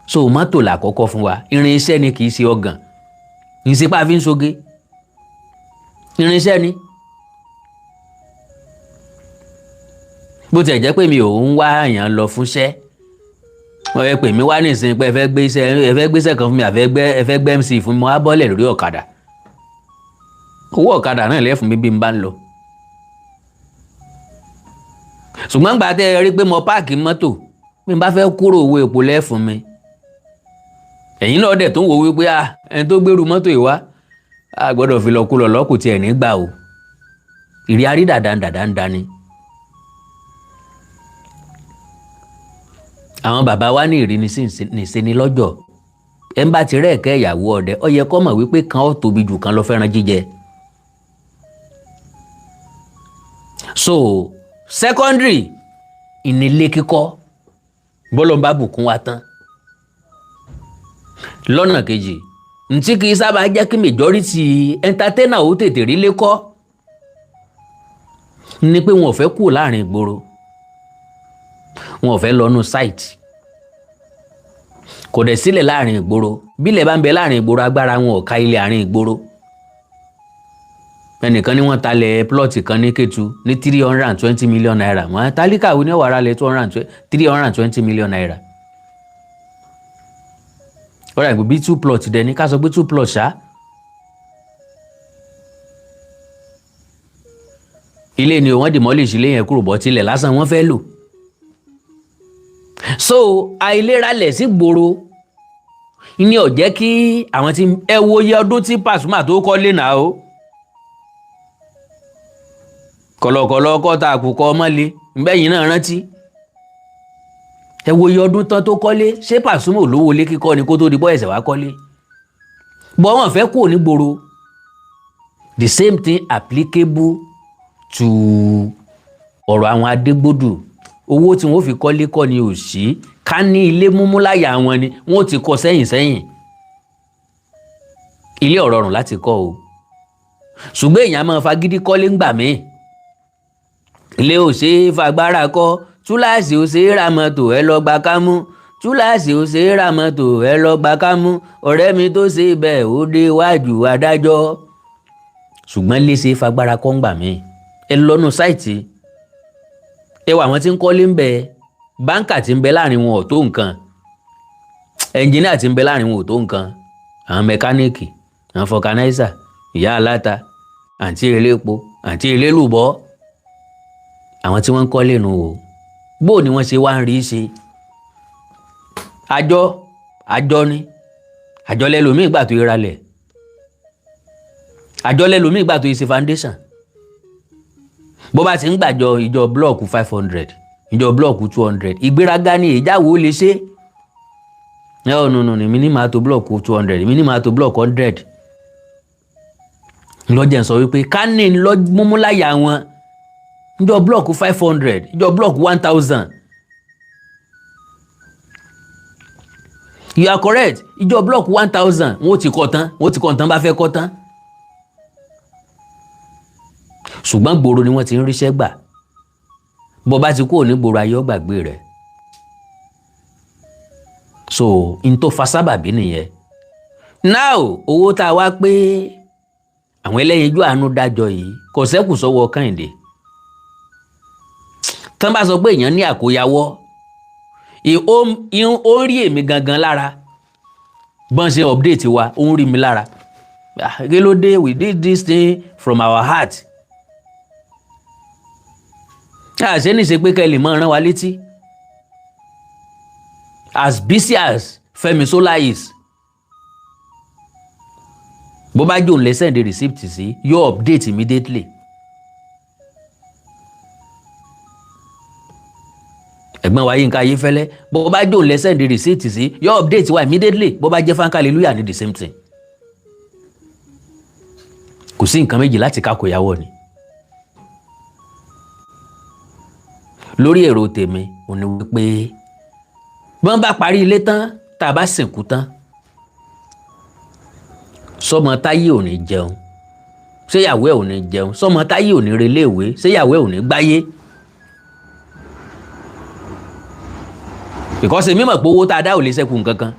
So mọ́tò làkọ́kọ́ fún wa. Irinṣẹ́ ni, kì í ṣe ọ̀gàn, kì í ṣe pé a fi ń ṣoge, irinṣẹ́ ni. Bó tiẹ̀ jẹ́ pé mi ò ń wá èèyàn lọ fúnṣẹ́, wọ́n fẹ́ pè mí wá nísìnyí pé ẹ fẹ́ gbé iṣẹ́, ẹ fẹ́ gbéṣẹ́ kan fún mi, àfẹ́ gbé, ẹ fẹ́ gbé MC fún mi, mo á bọ́lẹ̀ lórí ọ̀kadà. Owó ọ̀kadà náà lẹ́fun mi bí n bá ń lọ. Ṣùgbọ́n gbà tẹ́ ẹ rí pé mo park mọ́tò, bí n bá fẹ́ kúrò, owó epo lẹ́fun mi. Ẹ̀yin náà dẹ̀ tó ń wo wípé, ah, ẹni tó gbèrú mọ́tò yìí wá, a gbọ́dọ̀ fi lọ kú lọ lọ́kùn tiẹ̀ nígbà o. Ìrí arí dàda dàda ń dání. Àwọn bàbá wa ní ìrínisí nìṣeni lọ́jọ́. Ẹ̀ ń bá ti rẹ́ẹ̀kẹ́ ìyàwó ọdẹ, ó yẹ kó mọ̀ wípé kan ó tóbi jù kan lọ fẹ́ràn jíjẹ. So secondary ìnílé kíkọ́, bọ́lọ̀ ń bá bùkún wa tán. Lọ́nà kejì ntí kì í sábà jẹ́ kí majority entertainer ó tètè rí lé kọ́ ni pé wọn ò fẹ́ kúrò láàrin ìgboro, wọn ò fẹ́ lọ́nu site, kò dẹ̀ sílẹ̀ láàrin ìgboro. Bílẹ̀ bá ń bẹ láàrin ìgboro, agbára wọn ò ká ilé àárín ìgboro. Ẹnìkan ní wọ́n talẹ̀ plot kan ní Kétu ní ₦320 million. Wọ́n tálíkà wo ní ọ̀wàrà lẹ̀ 320 million naira? Ọ̀rọ̀ àgbẹ̀ bíi two plot dẹ̀ ní ká sọ pé two plot ṣá. Ilé ni wọ́n demolish ilé yẹn kúrò, bọ́ tilẹ̀ lásán wọ́n fẹ́ lò. So àìlera lẹ̀ sí gbòòrò ní ó jẹ́ kí àwọn tí ẹ wo iye ọdún tí Pasuma tó kọ́lé náà o. Kọ̀lọ̀kọ̀lọ̀ kọ́ta àkùkọ ọmọlé nbẹ́yìn náà rántí. Ẹ wo iye ọdún tán tó kọ́lé. Ṣé Pasuma ò lówó lé kíkọ́ ni kó tó di bọ́ ẹ̀sẹ̀ wá kọ́lé? Bọ́ wọn fẹ́ kúrò ní gbòòrò. The same thing applicable to ọ̀rọ̀ àwọn Adégbòdù. Owó tí wọ́n fi kọ́lé kọ́ ni ò sí. Ká ní ilé múmú láyà wọn ni wọ́n ti kọ́ sẹ́yìn sẹ́yìn. Ilé ò rọrùn láti kọ́ o, ṣùgbọ́n èèyàn máa fagídí kọ́lé ńgbà míì. Ilé ò ṣe é fagbára kọ́, túláàsì ò ṣe é ra mọ́tò, ẹ lọ gba kámú. Túláàsì ò ṣe é ra mọ́tò, ẹ lọ gba kámú. Ọ̀rẹ́ mi tó ṣe bẹ́ẹ̀, ó dé wájú adájọ́. Ṣùgbọ́n lè ṣe é fagbára kọ́ ńgbà míì. Ẹ lọ́nu site, ẹ wà, àwọn tí ń kọ́lé ń bẹ, banker tí ń bẹ láàrin wọn ò tó nǹkan, ẹnjìníà tí ń bẹ láàrin wọn ò tó nǹkan, àwọn mẹkáníìkì, àwọn vulcanizer, ìyá aláta, àǹtí elépo, àǹtí elélùbọ́, àwọn tí wọ́n ń kọ́lé nu o. Bó ni wọ́n ṣe wá ń rí ṣe? Àjọ àjọ ni àjọ lẹ́lòmíì gbà tó ìralẹ̀, àjọ lẹ́lòmíì gbà tó ṣe foundation. Bó bá ti ń gbàjọ ìjọ block 500, ìjọ block 200, ìgbéraga ni ìjáwó lè ṣe ẹ. Ọ̀ nùnù ní mi ní máa tó block 200, mi ní máa tó block 100. Lọ́jẹ̀ ń sọ wípé ká ní lọ múmúláyà wọn ìjọ block 500, ìjọ block 1,000. You are correct. Ìjọ block 1,000, wọn ò ti kọ́ tán, wọn ò ti kọ́ tán bá fẹ́ kọ́ tán. Ṣùgbọ́n gbòòrò ni wọ́n ti ń ríṣẹ́ gbà. Bó bá ti kúrò ní gbòòrò, ayé ó gbàgbé rẹ̀. So n tó fa sábàbí nìyẹn. Now, owó tá a wá pé àwọn ẹlẹ́yinjú àánú dájọ́ yìí kò sẹ́kù sọ́wọ́ Kẹ́hìndé. Tán bá sọ pé èèyàn ní àkóyawọ́, ó ń rí èmi gangan lára. Bọ́n ṣe update wa, ó ń rí mi lára. Kí ló dé? We did this thing from our heart. Àṣé ní ṣe pé kẹ́ lè máa rán wa létí. As busy as Fẹ́mi Sola is, bó bá jòun lè send receipt sí, yóò update immediately. Ẹ̀gbọ́n wa Yínká Ayéfẹ́lẹ́, bó bá jòun lè send receipt sí, yóò update wa immediately. Bó bá jẹ́ Fáńkà Hallelujah ní, the same thing. Kò sí nǹkan méjì láti kákò ìyàwó ni. Lórí èrò tèmi ò ní wípé bí wọ́n bá parí ilé tán, tá a bá sìnkú tán, sọmọ táyé ò ní jẹun, ṣéyàwó ẹ̀ ò ní jẹun? Sọmọ táyé ò ní relé ìwé, ṣéyàwó ẹ̀ ò ní gbáyé? Because èmi mọ̀ pé owó tá a dá ò lè ṣẹ́kù nǹkan kan.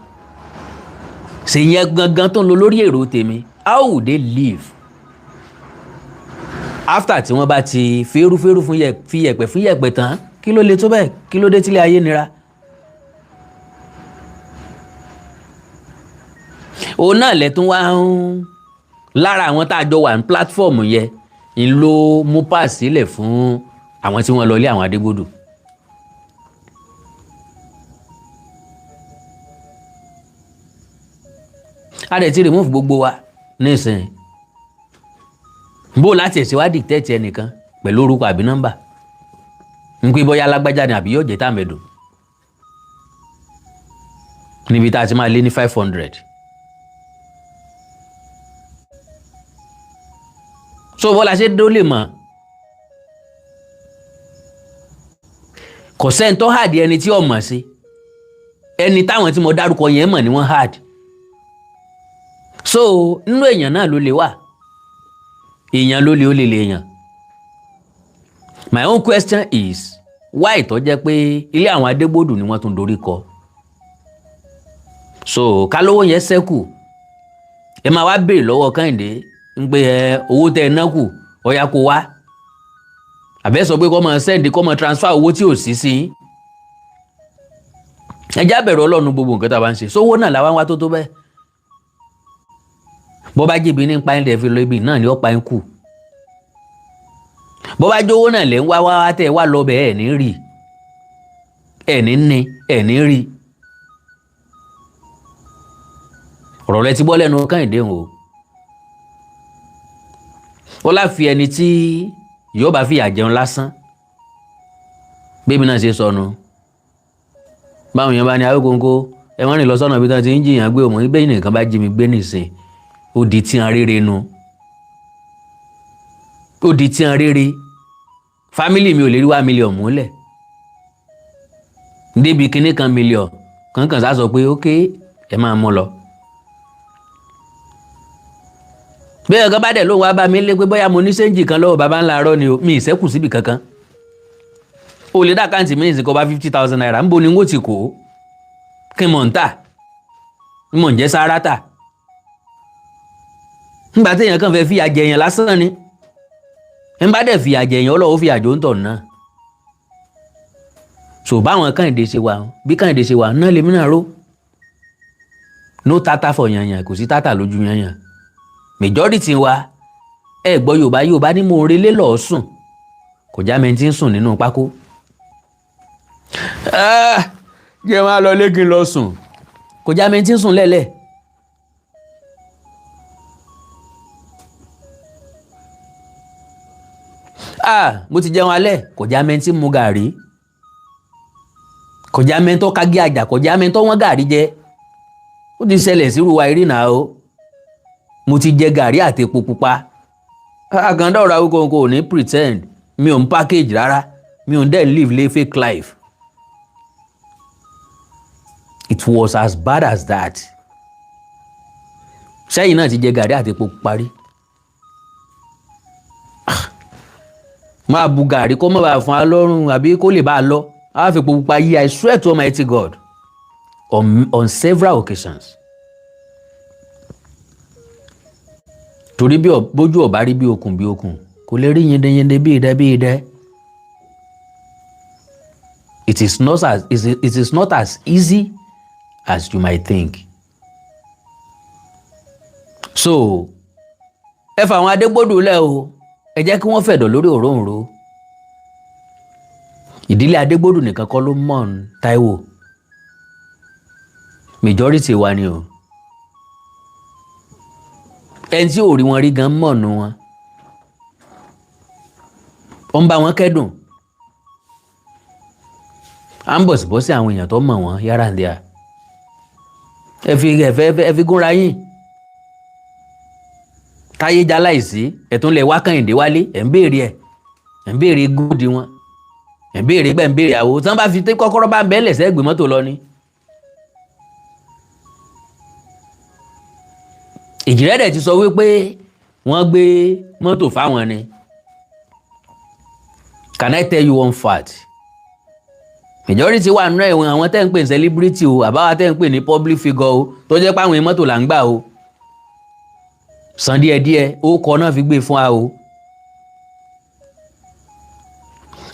Ṣe yẹn gangan tó ń lọ lórí èrò tèmi. How would they live after tí wọ́n bá ti fẹ́rúfẹ́rú fún yẹ fi yẹ̀pẹ̀ fún yẹ̀pẹ̀ tán? Kí ló le tó bẹ́ẹ̀? Kí ló dé tílé ayé nira? Òun náà lẹ́tún wá ń lára àwọn tá a jọ wà ní platform yẹn ń ló mú pass sílẹ̀ fún àwọn tí wọ́n lọ lé àwọn Adégbòdù. A dẹ̀ ti remove gbogbo wa nísìnyí. Bó láti ẹ̀sìn wá dictate ẹnìkan pẹ̀lú orúkọ àbí nọ́mbà ń pé bóyá alágbájá ni àbí yóò jẹ́ tàmẹ̀dù níbi tá a ti máa lé ní 500. So bọ́lá ṣe dó lè mọ̀, kò sẹ́ni tó hard ẹni tí ò mọ̀ sí. Ẹni táwọn tí mo dárúkọ yẹn mọ̀ ni wọ́n hard. So nínú èèyàn náà ló lè wà, èèyàn ló lè, ó lè lè èèyàn. My own question is, why tó jẹ́ pé ilé àwọn Adégbòdù ni wọ́n tún dorí kọ? So kálówó yẹn ṣẹ́kù, ẹ máa wá béèrè lọ́wọ́ Kẹ́hìndé. Ń pé ẹ owó tẹ ẹ ná kù, ọ̀ya kó wá, àbẹ́ sọ pé kó máa send, kó máa transfer owó tí ò sí sí yín. Ẹ já bẹ̀rù Ọlọ́run. Gbogbo nǹkan tá a bá ń ṣe sówó náà làwọn wá tó tó bẹ́ẹ̀. Bó bá jìbì ní pa ẹ̀ lẹ́ fi lọ ibi náà ni ó pa ẹ̀ kù. Bó bá jówó náà lẹ́ ń wá wá tẹ̀ wá lọ bẹ́ẹ̀, ẹ̀ ní rí, ẹ̀ ní ní, ẹ̀ ní rí. Ọ̀rọ̀ rẹ ti bọ́ lẹ́nu Kẹ́hìndé o. Ó láfi ẹni tí yóò bá fìyà jẹun lásán. Bébí náà ṣe sọnù, báwọn èèyàn bá ní Awíkonko, ẹ má rìn lọ sọ́nà bí wọ́n ti ń jìyàn gbé òmò ibẹ̀. Nìkan bá jí mi gbé nìsín, ó di tí a rere nu, ó di tí a rere. Family mi ò lè rí 1 million múlẹ̀ débi kinní kan mílíọ̀n kankan sá sọ pé ok, ẹ máa mú lọ. Bí ọ̀gá bá dẹ̀ lóun wá bá mi lé pé bóyá mo ní change kan lọ́wọ́, bàbá ńlá arọ́ ni o, mi ìṣẹ́kù síbi kankan. O lè dá account mi nìsín kó bá ₦50,000 ń bo ni n ó ti kó kí n mọ̀ ń tà, n mọ̀ ń jẹ́ sáárá tà. Ńgbà téèyàn kàn fẹ́ fìyà jẹ̀yàn lásán ni, ń bá dẹ̀ fìyà jẹ̀yàn, Ọlọ́wọ́ fìyà jò ń tọ̀ náà. So báwọn Kẹ́hìndé ṣe wà, bí Kẹ́hìndé ṣe wà náà lèmi náà ró. No tata for yanyan, kò sí tata lójú yanyan. Majority wa, ẹ gbọ́ Yorùbá, Yorùbá ní mo relé lọ́ọ́ sùn, kò já mi ti ń sùn nínú pákó. Jẹ́ wọn á lọ lé kí n lọ sùn, kò já mi ti ń sùn lẹ́lẹ̀. Ah, mo ti jẹun alẹ́, kò já mi ti ń mu gàrí, kò já mi tó kágí àjà, kò já mi tó wọ́n gàrí jẹ. Ó ti ṣẹlẹ̀ sírú wa ìrìnà o. Mo ti jẹ gàrí àti epo pupa. Àkàndá ọ̀rọ̀ Awíkonko ò ní pretend, mi ò ń package rárá, mi ò ń dẹ̀ live lay fake life. It was as bad as that. Sẹ́yìn náà ti jẹ gàrí àti epo pupa rí? Máa bu gàrí kó má bàa fún wa lọ́rùn àbí kó lè bá a lọ, á fi epo pupa yí. I swear to Almighty God, on several occasions. Torí bí bójú ọ̀bá rí bí okùn bí okùn, kò lè rí yendeyende bí idẹ bí idẹ. It is not as easy as you might think. So ẹ fà àwọn Adégbòdù lẹ̀ o, ẹ jẹ́ kí wọ́n fẹ̀dọ̀ lórí òróǹro. Ìdílé Adégbòdù nìkan kọ́ ló mọ̀ ń Táíwò, majority wa ni o. Ẹni tí ò rí wọn rí gan mọ̀ nù wọn, ó ń bá wọn kẹ́dùn, à ń bọ̀sibọ́sí àwọn èèyàn tó mọ̀ wọ́n yára ń díà. Ẹ fi ẹ fi gúnra yín táyé já láìsí. Ẹ̀tún lẹ̀ wá Kẹ́hìndé wálé, ẹ̀ ń béèrè, ẹ̀ ń béèrè gúdì wọn, ẹ̀ ń béèrè gbẹ̀, ń béèrè àwo tí wọ́n bá fi kọ́kọ́rọ́ bá ń bẹ́ẹ̀ lẹ̀sẹ̀ gbé mọ́tò lọ ni. Ìjìrẹ́ dẹ̀ ti sọ wípé wọ́n gbé mọ́tò fáwọn ni. Can I tell you one fact? Majority wà nínú ẹ̀wọ̀n àwọn tẹ́ ń pè ní celebrity o, àbáwá tẹ́ ń pè ní public figure o, tó jẹ́ pé àwọn mọ́tò là ń gbà o, san díẹ̀díẹ̀, ó kọ náà fi gbé fún wa o.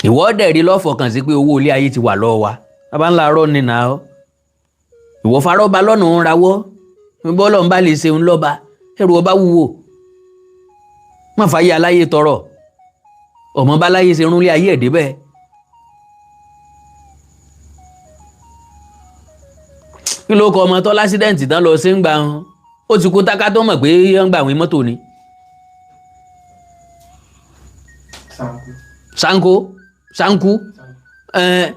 Ìwọ dẹ̀ rí lọ́fọ̀kàn sí pé owó ilé ayé ti wà lọ́wọ́ wa. Bàbá ńlá arọ́ ni nà ọ́. Ìwọ farọ́ba lọ́nà ń rawọ́ bọ́lọ̀ ń bá lè ṣeun lọ́ba, ẹrù ọba wúwo, má fàyè aláyé tọrọ ọmọ bá láyé ṣe rúnlé ayé ẹ̀ débẹ̀. Kí ló kọ ọmọ tó l'accident tán lọ sí ń gbà wọn? Ó ti kú táká tó mọ̀ pé ń gbà àwọn mọ́tò ni. Sanku. Sanko, Sanku. Ẹ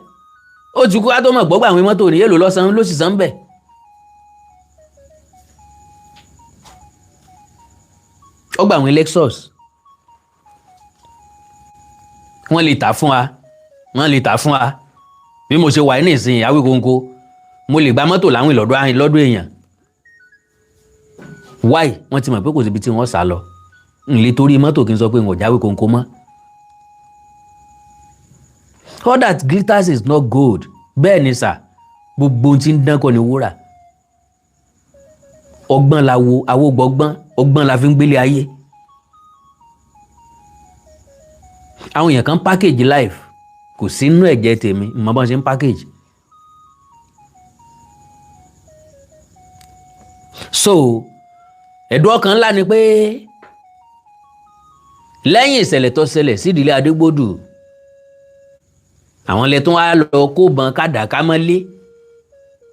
ó ti kú ká tó mọ̀ gbọ́gbà àwọn mọ́tò ni. Èlò lọ́sàn-án ló sì sàn bẹ̀. Ó gbà àwọn Lexus, wọ́n lè tà fún wa, wọ́n lè tà fún wa. Bí mo ṣe wà ní ìsìn Awíkonko, mo lè gba mọ́tò láwìn lọ́dọ̀ èèyàn. Why? Wọ́n ti mọ̀ pé kò síbi tí wọ́n sá lọ. N lè torí mọ́tò kí n sọ pé n ò jáwé kónkó mọ́. All that glitters is not gold. Bẹ́ẹ̀ ni sà, gbogbo ohun tí ń dán kọ́ ni wúrà. Ọgbọ́n la wo, àwo gbọ́gbọ́n, ọgbọ́n la fi ń gbélé ayé. Àwọn èèyàn kan package life, kò sí inú ẹ̀jẹ̀ tèmi mọ̀ bọ́n ṣe ń package. So ẹ̀dùn ọkàn ńlá ni pé lẹ́yìn ìṣẹ̀lẹ̀ tó ṣẹlẹ̀ sídìílé Adégbòdù, àwọn ilẹ̀ tó wá lọ kó bọn kádàká mọ́lé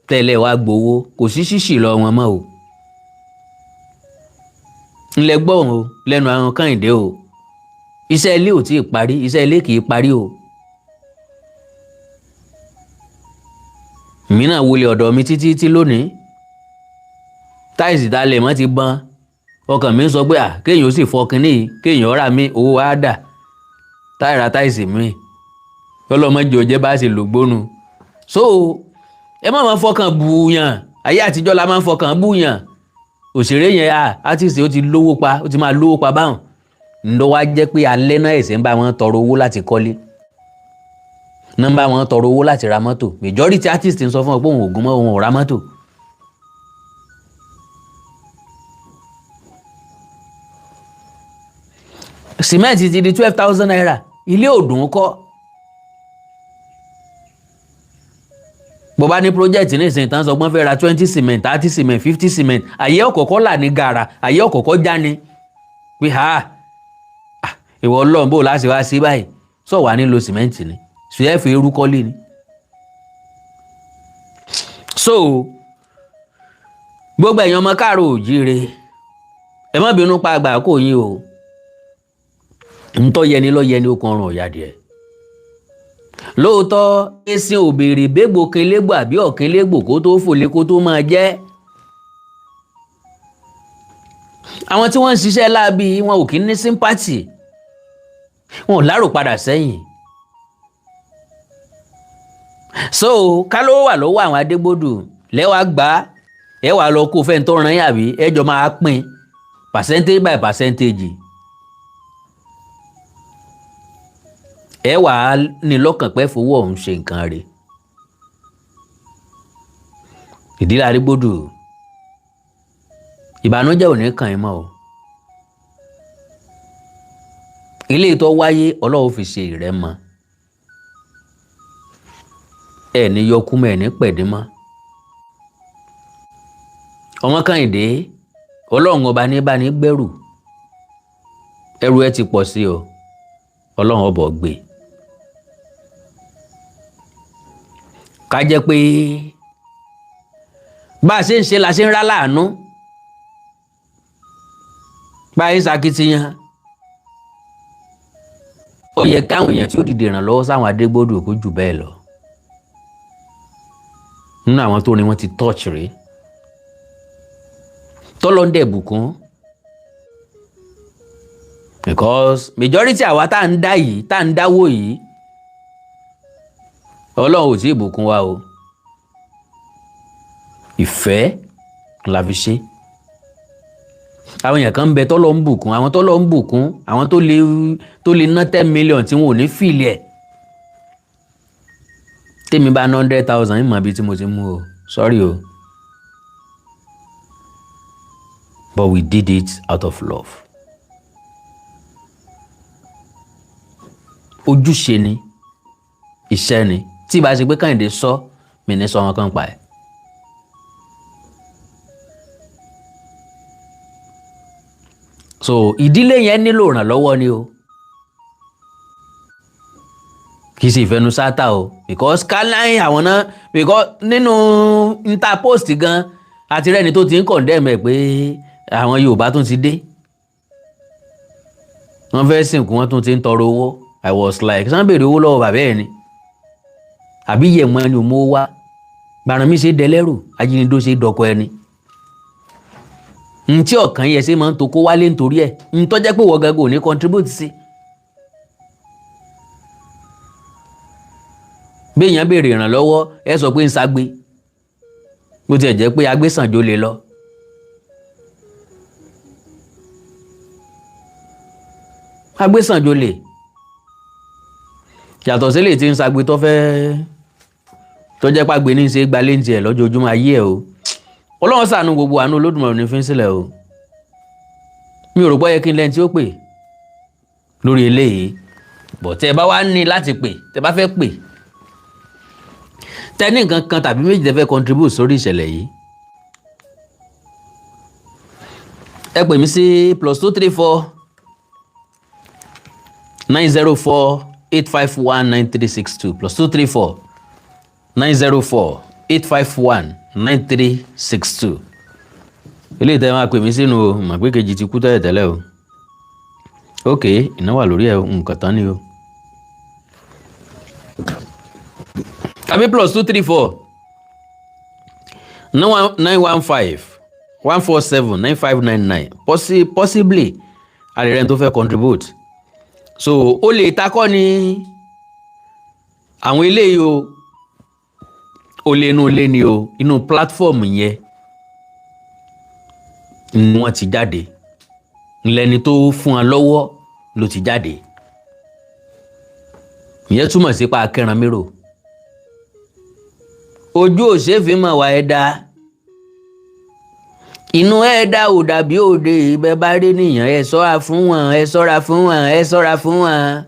tẹ́lẹ̀ wá gbowó, kò sí ṣíṣì lọ wọn mọ́ o. Ńlẹ̀ gbọ́ o lẹ́nu àwọn Kẹ́hìndé o. Iṣẹ́ ilé ò tí ì parí, iṣẹ́ ilé kì í parí o. Mí náà wọlé ọ̀dọ̀ mi títí tí lónìí, táìsì dalẹ̀ mọ́ ti bọ́n. Ọkàn mi ń sọ pé à kéèyàn ó sì fọ kínní yìí, kéèyàn rà mí, owó wa dà táìra táìsì mi kọlọmọdé ọjẹ bá ṣe lògbónu. So ẹ má máa fọkàn bùyàn. Ayé àtijọ́ la máa ń fọkàn bùyàn. Òṣèré yẹn à artist, ó ti lówó pa, ó ti máa lówó pa báwọn ńlọ wá jẹ́ pé alẹ́ náà ẹ̀sẹ̀ ń bá wọn tọrọ owó láti kọ́lé náà, ń bá wọn tọrọ owó láti ra mọ́tò. Majority artist ń sọ fún ọ pé òun ò gún mọ́, òun ò ra mọ́tò. Cement ti di ₦12,000, ilé ò dùn kọ́. Bó bá ní project ní ìsìn tán, sọ pé wọ́n fẹ́ ra 20 cement, 30 cement, 50 cement, àyè ọ̀kọ̀ọ̀kọ̀ là ní gàrà, àyè ọ̀kọ̀ọ̀kọ̀ já ni pé ha, ah, ìwọ Ọlọ́run, bò láti wá sí báyìí, sọ wà nílò cement ni ṣùgbọ́n fi irú kọ́lé ni. So gbogbo ẹ̀yin ọmọ káàró òjíire, ẹ má bínú pa àgbà kò yín o. Ntọ́ yẹni lọ́ yẹni, okùn ọrùn ọ̀yà díẹ̀ lóòótọ́. Ẹ̀sìn ò béèrè bégbò kinlégbò àbí ọ̀kínlégbò kó tó fòlé kó tó máa jẹ́. Àwọn tí wọ́n ń ṣiṣẹ́ láabi, wọn ò kí ń ní sympathy, wọn ò lárò padà sẹ́yìn. So ká ló wà lọ́wọ́ àwọn Adégbòdù lẹ́wàá gbà á, ẹ wàá lọ kó fẹ́ni tó ràn yín, àbí ẹ jọ máa pín percentage by percentage. Ẹ wàá ní lọ́kàn pé fowó ọ̀hún ṣe nǹkan rẹ̀. Ìdílé Adégbòdù, ìbànújẹ́ ò ní kàn yín mọ́ o. Ilé tó wáyé, Ọlọ́run fi ṣe ìrẹ́mọ ẹ ní yọkú mọ́, ẹ ní pẹ̀dín mọ́. Ọmọ Kẹ́hìndé, Ọlọ́run ọba ní bá ní gbẹ́rù, ẹrù ẹ ti pọ̀ sí o, Ọlọ́run ọbọ̀ gbé. Ká jẹ́ pé bá a ṣe ń ṣe la ṣe ń rá láàánú, bá a ṣe ń ṣakitiyan, ó yẹ káwọn èèyàn tí ó dìde ìrànlọ́wọ́ sáwọn Adégbòdù kó jù bẹ́ẹ̀ lọ. Nínú àwọn tó ní wọ́n ti touch rí, tọ́lọ́ndẹ̀ bùkún, because majority àwa tá à ń dá yìí, tá à ń dáwó yìí, Ọlọ́run ò tí ì bùkún wa o. Ìfẹ́ la fi ṣe. Àwọn èèyàn kan ń bẹ tọ́lọ́ ń bùkún, àwọn tọ́lọ́ ń bùkún, àwọn tó lè ná 10 million tí wọn ò ní feel ẹ̀. Tèmi bá ná 100,000, ìmọ̀ bíi tí mo ti mú o, sorry o, but we did it out of love. Ojúṣe ni, iṣẹ́ ni. Tí ìbá ṣe pé Kẹ́hìndé sọ mí ní sọ wọn kan pa ẹ̀. So ìdílé yẹn nílò ìrànlọ́wọ́ ni o, kì í ṣe ìfẹnu sáátà o, because káláyìn àwọn náà, because nínú interpost gan àti rẹ́ni tó ti ń condemn ẹ̀ pé àwọn Yorùbá tún ti dé, wọ́n fẹ́ sìnkú, wọ́n tún ti ń tọrọ owó. I was like, sàn béèrè owó lọ́wọ́ bàbá ẹ̀ ni àbí yẹ̀mọ́ ẹni ò mú wá gbàràn mi ṣe dẹlẹ́rù, ajínigbó ṣe dọkọ ẹni ntí ọ̀kan yẹ ṣe máa ń tokó wálé nítorí ẹ̀ ntọ́ jẹ́ pé wọ́n gangan ò ní contribute sí. Béèyàn béèrè ìrànlọ́wọ́, ẹ sọ pé ń sagbe, bó tiẹ̀ jẹ́ pé agbésànjó lè lọ. Agbésànjó lè yàtọ̀ sílẹ̀ tí ń sagbe tó fẹ́ tó jẹ́ pàgbé ní í ṣe gbalé ní tiẹ̀ lọ́jọ́júmọ́ ayé ẹ̀ o. Ọlọ́run ṣàánú gbogbo, àánú Olódùmarè ní fi ń sílẹ̀ o. Mi ò rò pé ó yẹ kí n lẹ́ni tí ó pè lórí eléyìí. Bọ̀ tẹ́ ẹ bá wá ní láti pè, tẹ́ bá fẹ́ pè, tẹ́ ní nǹkan kan tàbí méjì tẹ́ fẹ́ contribute sórí ìṣẹ̀lẹ̀ yìí, ẹ pè mí sí +234 904 851 9362, +234 904 851 9362. Eléyìí tẹ́ máa pè mí sínú o, mọ̀ pé kejì ti kú tẹ́lẹ̀ tẹ́lẹ̀ o. Ok, iná wà lórí ẹ̀, nǹkan tán ni o. Tàbí +234 915 147 9599. Possibly àrẹ̀rẹ̀ tó fẹ́ contribute. So ó lè takọ́ ni àwọn eléyìí o, ó lé inú ilé ni o, inú platform yẹn ni wọ́n ti jáde, ńlẹ́ni tó fún wa lọ́wọ́ ló ti jáde. Ìyẹn túmọ̀ sí pa akẹ́ran mérò ojú òṣèfín mọ̀ wá ẹ̀dá inú ẹ̀dá ò dàbí òde. Ibẹ̀ bá rí nìyẹn, ẹ ṣọ́ra fún wọn, ẹ ṣọ́ra fún wọn, ẹ ṣọ́ra fún wọn.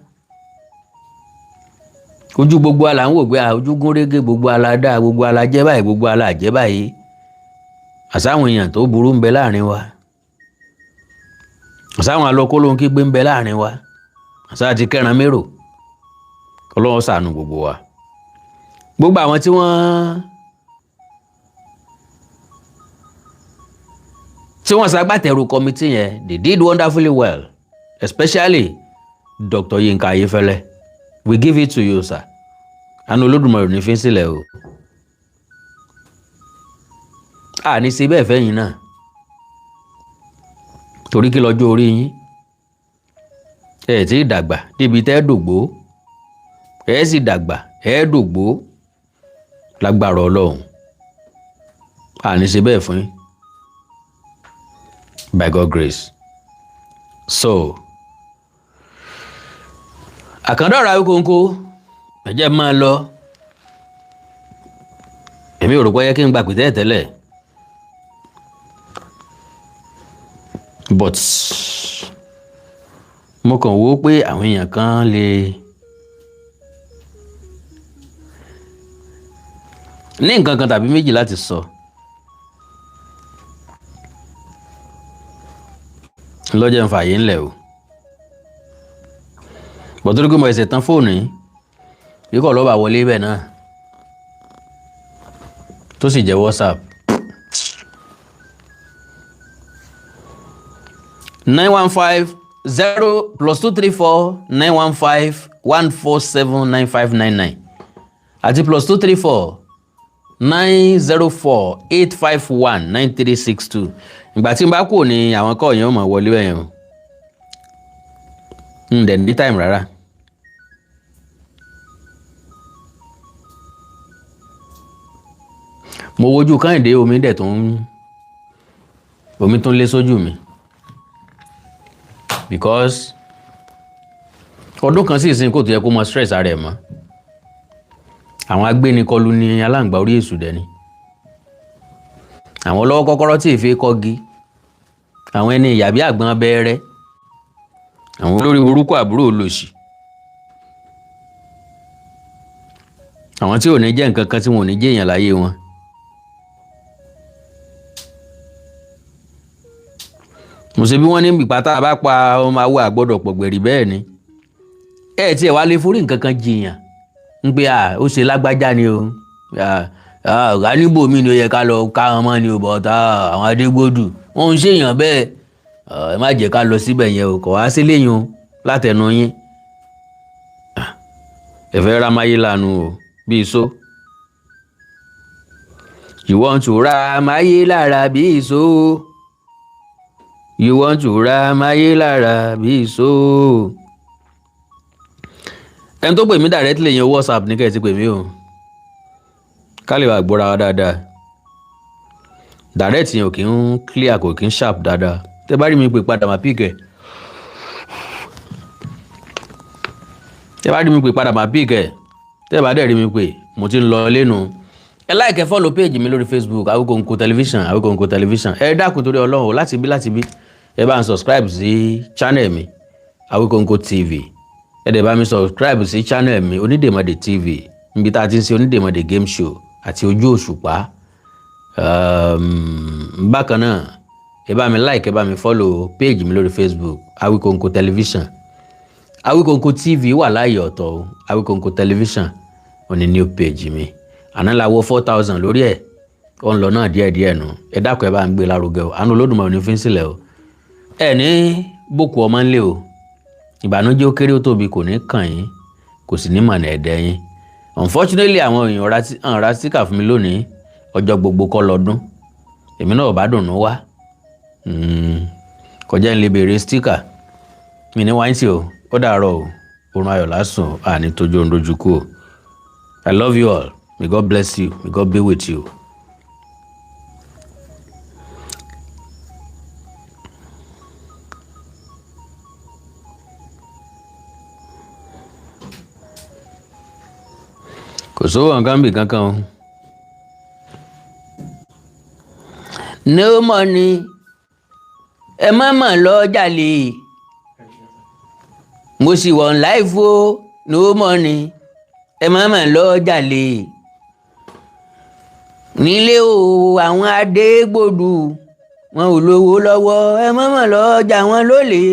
Ojú gbogbo àlà ń wò pé ojú gún régé, gbogbo àlà dá, gbogbo àlà jẹ́ báyìí, gbogbo àlà jẹ́ báyìí. Àsáwọn èèyàn tó burú ń bẹ láàrin wa, àsáwọn alọ́kólóhun kígbe ń bẹ láàrin wa, àsá àti kẹran mérò. Ọlọ́run ṣàánú gbogbo wa. Gbogbo àwọn tí wọ́n ṣagbátẹrù committee yẹn, they did wonderfully well, especially Dr. Yinka Ayefẹ́lẹ́. We give it to you, sir. Àánú Olódùmarè ní fi ń sílẹ̀ o. A ní ṣe bẹ́ẹ̀ fẹ́yìn náà, torí kí lọ́jọ́ orí yín, ẹ tí ì dàgbà débi tẹ́ dògbó, ẹ sì dàgbà, ẹ dògbó lágbára Ọlọ́run. A ní ṣe bẹ́ẹ̀ fún yín by God grace. So àkàndá ọ̀rọ̀ Awíkonko, ẹ jẹ́ máa lọ. Èmi ò rò pé ó yẹ kí n gba pè tẹ́lẹ̀, but mo kàn wò ó pé àwọn èèyàn kan lè ní nǹkan kan tàbí méjì láti sọ. Lọ́jọ́ ń fààyè ńlẹ̀ o, bọ̀dúrú pé mo ẹsẹ̀ tán fóònù yìí, kíkọ́ lọ́ba wọlé bẹ́ẹ̀ náà tó sì jẹ́ WhatsApp 9150 +234 915 147 9599 àti +234 904 851 9362. Ìgbà tí n bá kú ní àwọn kọ́ yẹn ó mọ̀ wọlé bẹ́ẹ̀ yẹn o, n dẹ̀ ní time rárá. Mo wojú Kẹ́hìndé, omi dẹ̀ tó ń omi tó ń lé sójú mi, because ọdún kan sí ìsìn kò tó yẹ kó mọ stress ara ẹ̀ mọ́. Àwọn agbénikọlù ní aláǹgbá orí èṣù dẹ̀ ni àwọn lọ́wọ́ kọ́kọ́rọ́ tí ìfi kọ́gi, àwọn ẹni ìyàbí àgbọn bẹ́ẹ̀rẹ́, àwọn olórí burúkú, àbúrò olòṣì, àwọn tí ò ní jẹ́ nǹkan kan, tí wọn ò ní jẹ́ èèyàn láyé wọn. Mo ṣe bí wọ́n ní ìpátá bá pa ọmọ awọ àgbọ́dọ̀ pọ̀gbẹ̀rì. Bẹ́ẹ̀ ni ẹ tiẹ̀ wá lè forí nǹkan kan jiyàn ń pé à ó ṣe lágbájá ni o, ọ̀gá níbò mí ni ó yẹ ká lọ ká wọn mọ́ ni o, bọ̀tá àwọn Adégbòdù wọn ń ṣèyàn bẹ́ẹ̀. Ẹ má jẹ́ ká lọ síbẹ̀ yẹn o, kò wá sílé yín o látẹnu yín. Ẹ fẹ́ ra máyé lanu o bí iṣó. You want to ra máyé lára bí iṣó. You want to ra máyé lára bí iṣó. Ẹni tó pè mí directly yẹn, WhatsApp ní kẹ́ ẹ ti pè mí o, ká lè wà gbọ́ra wa dáadáa. Direct yẹn ò kí ń clear, kò kí ń sharp dáadáa. Tẹ́ bá rí mi pè padà, máa pick ẹ̀. Tẹ́ bá rí mi pè padà, máa pick ẹ̀. Tẹ́ bá dẹ̀ rí mi pè, mo ti ń lọ lẹ́nu. Ẹ like, follow page mi lórí Facebook, Awikonko Television, Awikonko Television. Ẹ dákun torí Ọlọ́run, láti bí ẹ bá ń subscribe sí channel mi, Awikonko TV. Ẹ dẹ̀ bá mi subscribe sí channel mi, Onídèmọdè TV, níbi tá a ti ń ṣe Onídèmọdè game show àti Ojú Òṣùpá. Bákan náà, ẹ bá mi like, ẹ bá mi follow page mi lórí Facebook, Awikonko Television. Awikonko TV wà láàyè ọ̀tọ̀ o. Awikonko Television ò ní new page mi. Àná la wọ 4,000 lórí ẹ̀, ó ń lọ náà díẹ̀díẹ̀ nù. Ẹ dákun, ẹ bá ń gbé lárugẹ o. Àánú Olódùmarè ò ní fi ń sílẹ̀ o. Ẹ ní bòkú ọmọ ńlẹ̀ o. Ìbànújẹ́ ó kéré ó tóbi kò ní kàn yín, kò sì ní mọ̀nà ẹ̀dẹ̀ yín. Unfortunately, àwọn èèyàn ra sticker fún mi lónìí. Ọjọ́ gbogbo kọ́ lọ́dún, èmi náà ò bá dùnú wá. Kọjá ń lè béèrè sticker mi ní wáyé tí o. Ó dàárọ̀ o, oorun ayọ̀ lásùn, àní tójú oorun dojú kú o. I love you all. May God bless you. May God be with you. Kò sówó nǹkan bì kankan o. No money, ẹ má mà lọ jalè. Mo sì wọ̀n láìfo. No money, ẹ má mà lọ jalè nílé o. Àwọn adégbòdù wọn ò lówó lọ́wọ́, ẹ má mà lọ jà wọ́n lólè.